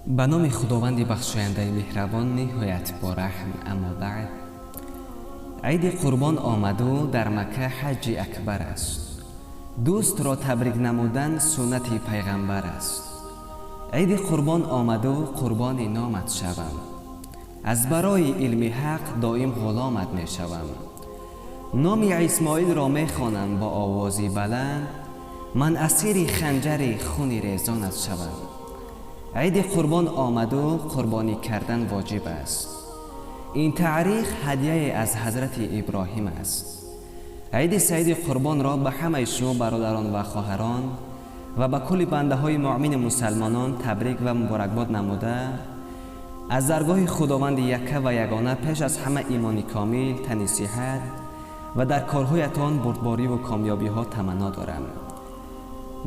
Ба номи Худованди бахшояндаи меҳрабон, ниҳоят бораҳм. Аммо баъд, Иди Қурбон омаду дар Макка ҳаҷҷи акбар аст. Дӯстро табрик намудан суннати пайғамбар аст. Иди Қурбон омаду қурбони номат шавам, аз барои илми ҳақ доим ғуломат мешавам. Номи Исмоилро мехонам бо овози баланд, ман асири ханҷари хуни резонат шавам. Иди Қурбон омаду қурбонӣ кардан воҷиб аст. Ин таърих ҳадияе аз ҳазрати Иброҳим аст. Иди Саиди Қурбонро ба ҳамаи шумо бародарон ва хоҳарон ва ба кулли бандаҳои муъмини мусалмонон табрик ва муборакбод намуда, аз даргоҳи Худованди якка ва ягона пеш аз ҳама имони комил, тани сиҳат ва дар корҳоятон бурдбориву комёбиҳо таманно дорам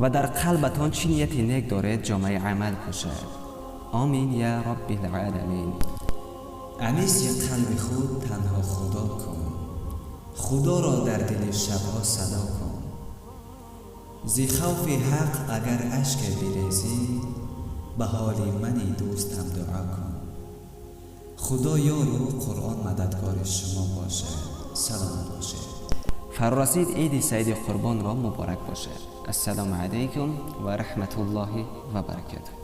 ва дар қалбатон чӣ нияти нек доред, ҷомаи амал пӯшад. Омин я роббил оламин. Аниси қалби худ танҳо Худо кун, Худоро дар дили шабҳо садо кун. Зи хавфи ҳақ агар ашке бирезӣ, ба ҳоли мани дӯстам дуо кун. Худо ёру Қуръон мададгори шумо бошад. Саломат бошед. Фарорасид Иди Саиди Қурбонро муборак бошад. Ассалому алайкум ва раҳматуллоҳи ва баракатуҳ.